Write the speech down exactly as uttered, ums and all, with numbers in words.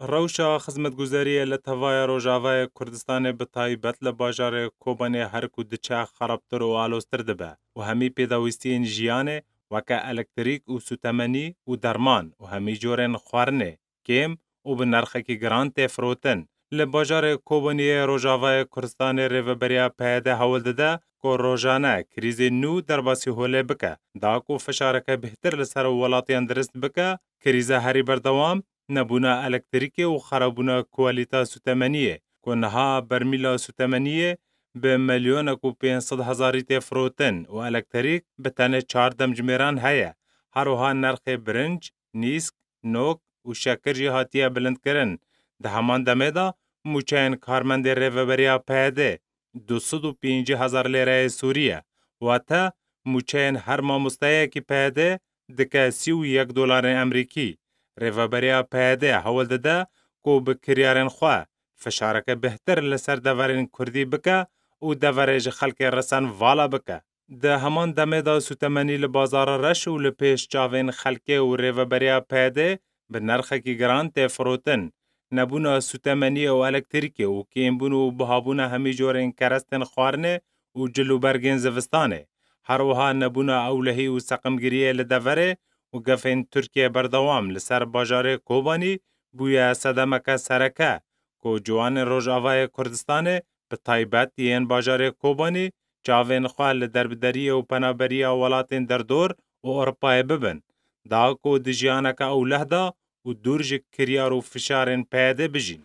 Rewşa xizmetguzariyê li tevaya Rojavayê Kurdistanê bi taybet li bajarê Kobanê her ku diçe xerabtir û aloztir dibe û hemî pêdawîstiyên jiyanê weke elektrîk û sûtemenî û derman û hemî corên xwarinê kêm û bi nerxekî giran tê firotin. Li bajarê Kobaniyê Rojavayê Kurdistanê rêveberiya P Y D hewl dide ku rojane krîzê nû derbasî holê bike, da ku fişareke bêhtir li ser welatiyan dirist bike, krîza herî berdewam, nebûna elektrîkê û xerabûna kualîta sûtemeniyê, ku niha bermîla sûtemeniyê bi milyonek û pênc sed hezarî tê firotin û elektrîk bi tenê çar demjimêran heye. Her wiha nerxê birinc, nîsk, nok û şekir jî hatiye bilindkirin. Di heman demê de mûçeyên karmendê rêveberiya P Y D du sed û pêncî hezar lêreyê Sûrî ye. Wate mûçeyên her mamosteyekî P Y D dike sî û yek dolarên Emerîkî. Rêveberiya P Y D hewl dide ku bi kiryarên xwe fişareke bêhtir li ser deverên Kurdî bike û deverê ji xelkê resen vala bike. Di heman demê de sûtemenî li bazara reş û li pêş çavên xelkê û rêveberiya P Y D bi nerxekî giran tê firotin. Nebûna sûtemeniyê û elektrîkê û kêmbûn û bihabûna hemî corên kerestên xwarinê û cil û bergên zivistanê. Her wiha nebûna ewlehî û seqimgiriyê li deverê û gefên Tirkiyê berdewam li ser bajarê Kobanî bûye sedemeke sereke ku ciwanên Rojavayê Kurdistanê, bi taybet yên bajarê Kobanî, çavên xwe li derbideriyê û penaberiya welatên derdor û Ewropayê bibin, da ku di jiyaneke ewleh de û dûr ji kiryar û fişarên P Y D bijîn.